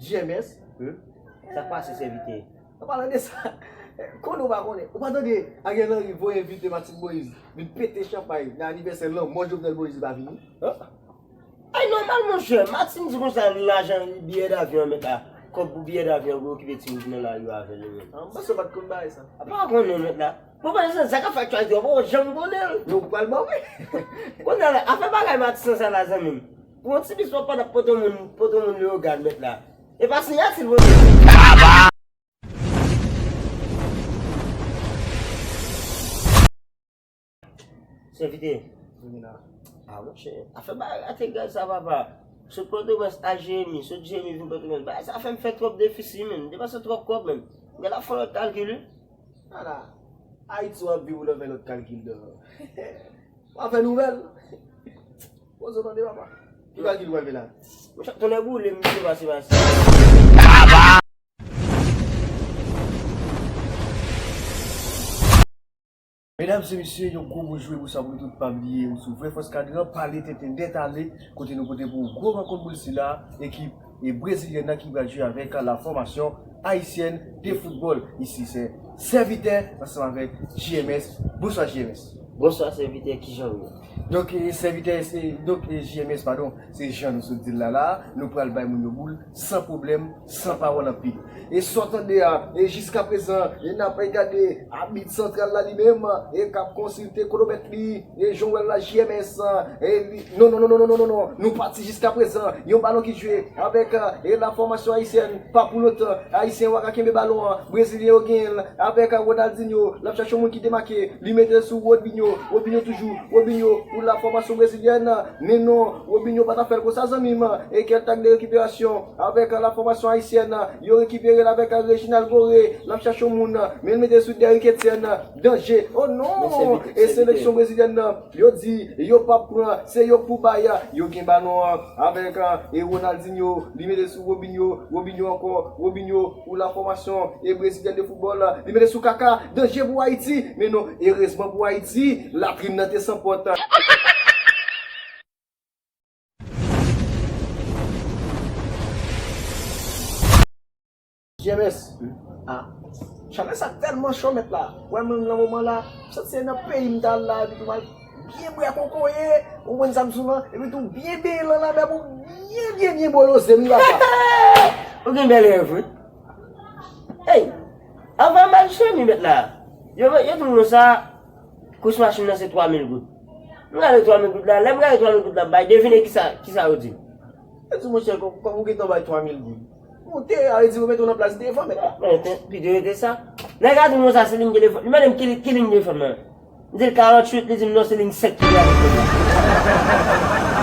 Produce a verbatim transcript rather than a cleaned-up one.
J M S. Hmm? Sa k pase, sèvitè? An palan de sa, konnen ou pa konnen. Ou pa tande Ariel Henry voye envite Martine Moïse vin pete chanpay nan anivèsè lanmò Jovenel Moïse li pa vini? Hah? Ay, nòmal, monchè. Martine di konsa, lajan biyè davyon an mèt la. Kòb pou biyè davyon an, pou okipe ti moun ki nan lari yo avè l yo menm. Ah, m panse w pa t konn bagay sa. A pa konnen, mèt la. Bon, pa egzanp, sa k ap fè aktyalite, w poko janm konnen l. Yo pral ban wi. Kounye a la, afè bagay Martine sa la, zanmi m. Pou yon ti bis w ap pandan pote moun, pote moun Leyogàn, mèt la. E pa siyati l voye. Sèvitè. Wi, Mina. Ah, monchè, afè bagay rate gaz sa, papa. Sot Pòtoprens al Jeremi, sot Jeremi vin Pòtoprens. Bagay sa fè m fè twòp defisi, menm. Depanse twòp kòb, menm. M gen la fè yon lòt kalkil, wi. Ala, Ayiti w ap viv, ou lè fè lòt kalkil, dò. W ap fè nouvèl. Poze w tande, papa. Ki kalkil w al fè la? Monchè, tonnè boule m, misye pase, pase. Medam e mesye, yon gwo bonjou e bonswa pou nou tout. Pa bliye, ou sou Vrè Fòs Kadran, pale tenten nèt ale, kote nou pote pou ou gwo rankont boul sila, ekip e brezilyèn nan ki pral jwe avèk la fòmasyon ayisyèn de foutbòl. Isi se sèvitè ansanm avèk J M S. Bonswa, J M S. Bonswa, sèvitè, kijan ou ye? Donk, e, sèvitè, e, donk, e, J M S, padon, se jan nou sot di l la, la, nou pral bay moun yo boul, san pwoblèm, san pawòl anpil. E sa w tande a, e jiska prezan, e n ap gade abit santral la li menm, e k ap konsilte kwonomèt li, e jan w wè l la, J M S, e li, non, non, non, non, nou pati jiska prezan, yon balon ki jwe avèk, e la fòmasyon ayisyèn, pa pou lontan, ayisyen yo pa ka kenbe balon an, brezilyen yo genyen l, avèk, e Ronaldinho, l ap chache yon moun ki demake, li mete l sou Robinho, Robinho toujou, Robinho pou la fòmasyon brezilyèn, men non, Robinho pa ta fè l konsa, zanmi m, e kèl tak de rekiperasyon, avèk la fòmasyon ayisyèn, yo rekipere l avèk Reginald Boré, l ap chache yon moun, men l mete sou Derrick Etienne, danje, oh non, e seleksyon brezilyèn nan, yo di, yo p ap pran, se yo k pou bay, yo gen balon an, avèk, e Ronaldinho, li mete sou Robinho, Robinho ankò, Robinho pou la fòmasyon, e brezilyèn de foutbòl, li mete sou Kaka, danje pou Ayiti, men non, erezman pou Ayiti, latrin nan te san pòt. J M S. Ah. Chalè sa tèlman cho mèt la. Wè mwen nan moman la, m santi se nan peyi m ta al la, epi tou m al byen bwè kokoye, ou konprann sa m sou lan, epi tou byen benyen lan lanmè pou byen, byen, byen boloze m, papa. Ou gen bèl rèv, wi. Hey, anvan m al Jeremi mèt la, yo, yo di m konsa, kous machin nan se twa mil goud. M gade twa mil goud la, lè m gade twa mil goud la, m bay, devine kisa, kisa yo di m. Yo di, monchè, kò-, kòm ou gentan bay twa mil goud. Moute, a vle di yo mete w nan plas devan, mèt la. Men, te, pi de rete sa. Nèg la di m konsa, se liy telefòn. Li mande m ki, ki liy telefòn mwen. M di l karanntuit, li di m non, se liy senk ki gen avèk mwen.